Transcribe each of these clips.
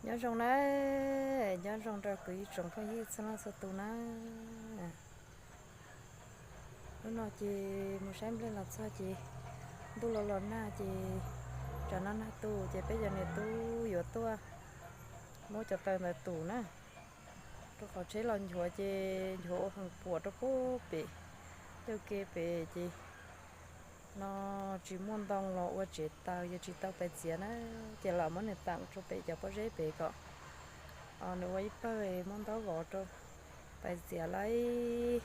Nyob zoo na, nyob zoo rau kuv ib tsoom phooj ywg txhua leej txhua tus na. Hnub no ces mus saib nplej los txog ces ntuj los los nag ces tsam no nag tu ces peb cov niam tub yuav tuaj muab cov taws ntawd tus na, rau qhov tsheb los nchuav ces nchuav ua heev puas rau pem, caj ke pem ces no tsis muaj ntoo los ua tsev taws, yog tsis tau pais txiav na, ces lam muab nws teem rau pem cov pob zeb pem kom nws ua ib pawg muab ntaub vov rau pais txiav laib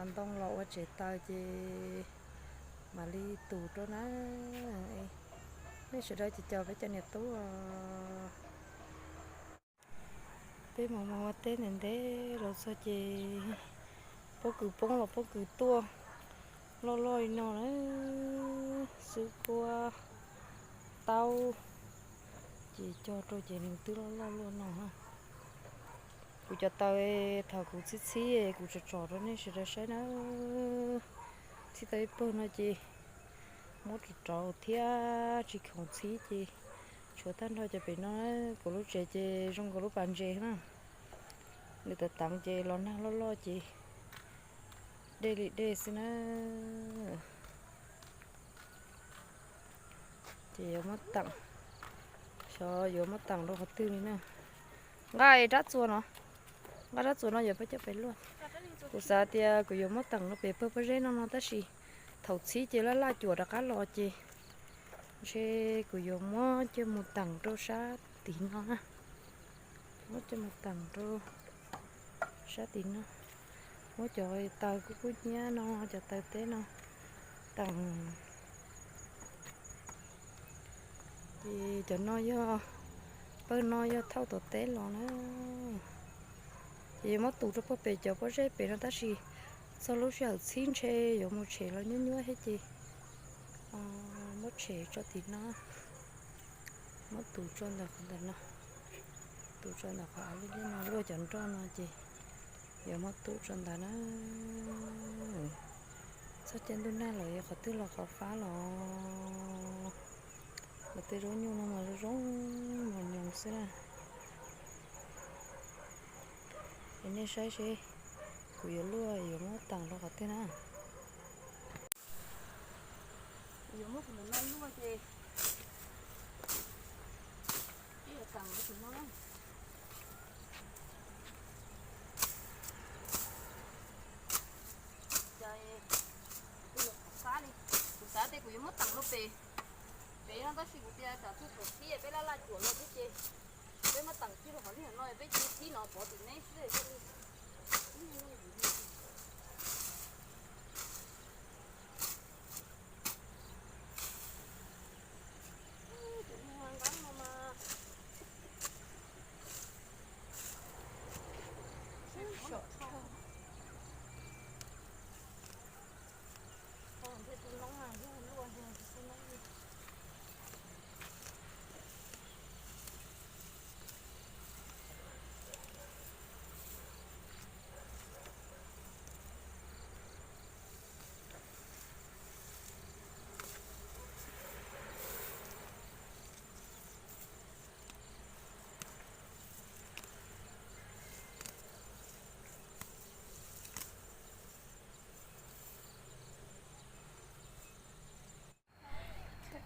ntoo los ua tsev taws ces mam li tus rau na. Nej sawv daws ces cov peb cov niam tub, peb mus mus ua teb ntev ntev los txog ces pob kws poob los pob kws tuaj loj loj li no na, xwb kuab taub ces cog rau ces nws twb loj loj luaj no na. Kuv cov taws thaum kuv txhib txhib kuv tsom tsom rau nej sawv daws saib na, txhib tau ib pawg no ces muab rau rau thiab tsis khoom txhib ces tshuav tag nrho cov pem no. Kuv lub tsev ces zoo nkaus lub pas ntses na, nws teev teev ces los nag loj loj ces dej li dej xwb na. Ces yuav muab teem, xyov yuav muab teem rau qhov twg li na. Nqa rab txuas no, nqa rab txuas no yuav pab coj pem luaj. Kuv xav tias kuv yuav muab teem rau pem pawg pob zeb no no tab sis thaum txhib ces laj laj cuam rov qab los ces ntshe kuv yuav muab coj mus teem rau sab tim no na. Muab coj mus teem rau sab tim no, muab cov taws kub kub hnyiab no, cov taws teb no teem. Ces cov no yog, pawg no yog thauj tom teb los na. Ces yuav muab tus rau pem cov pob zeb pem no tab sis txog lub sij hawm txhib ntshe yuav mus tshem los nyuab nyuab thiab ces muab tshem tso tim no, muab tus tso ntawm qhov ntawm no, tus tso ntawm qhov av liab liab no luaj cov nroj no ces yuav muab tus tso ntawd na. Txog caij ntuj nag lawm qhov twg los qhov fab los. Lawv tej zaub nyuj no mas zoo zoo mos nyoos xwb na. Es nej saib seb kuv yuav luaj yuav muab teem rau qhov twg na. Yuav muab tus ntawm no luaj ces peb yuav teem rau tus no na. Cas kuv yuav qhov fab li, kuv xav tias kuv yuav muab teem rau pem, pem no tab sis kuv tias tsam txog thaum txhib peb laj laj cuam los thiab ces peb muab teem kiag rau qhov niag no peb cia li txhib no pov tim neb xwb.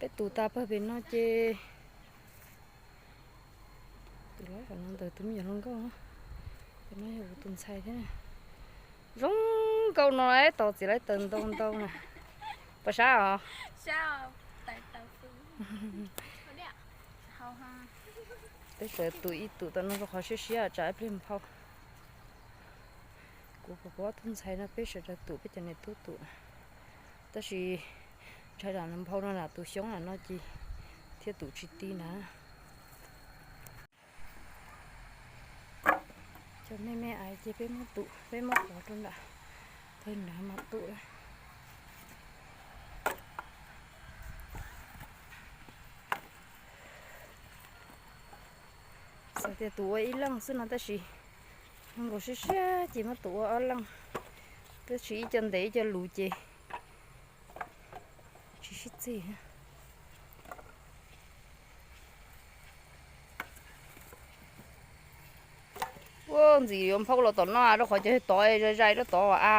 Peb tus tas pawg pem no ces, tus laib qhov no ntawm tus me nyuam hluas nkauj, tus no yog kuv tus ntxhais thiab. Zoo nkauj no tos txiv laib taws ntau ntau na. Puas sab os? Peb sawv tus ib tus tam no rau qhov siab siab tsam ib pliag phau. Kuv, kuv ob tug ntxhais no peb sawv daws tus, peb cov niam tub tus. Tab sis ntshai lam nphau no lam tus xyoob lam no ces thiaj tus tsis ti na. Cov me me ais ces peb muab tus, peb muab qhov rau nram, pawg nrad mas tus lawm. Xav tias tus ua ib leej xwb no tab sis zoo nkaus siab siab ces muab tus ua ob leej, tab sis ib co ntev ib co luv ces tsis sib txig. Ua ntxim yuav nphau los tom no rau qhov cov tod zais zais rau tod a.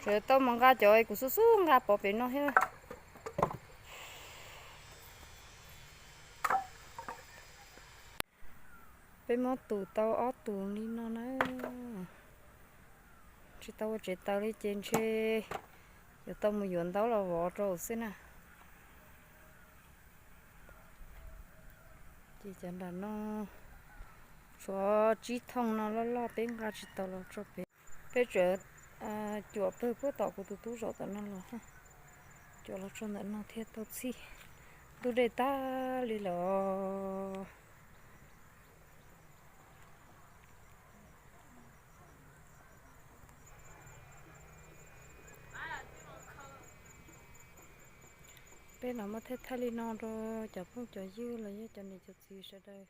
Tseem tau mus nqa cov kuv xub xub nqa pov pem no thiab. Peb muab tus tau ob tus li no na. Tsis tau ua tsev taws li ces ntshe yuav tau mus yuav ntaub los vov rau xwb na. Ces cov nram no tshuav tsib thooj no loj loj peb nqa tsis tau los tso pem. Peb tseem cuam pawg puag tom kuv tus tub zaum tom no los, cuam los tso ntawm no thiaj tau txhij. Ntub dej tag li lawm. Peb los muab thaij thaij li no rau cov phooj cov ywg los yog cov niam cov txiv sawv daws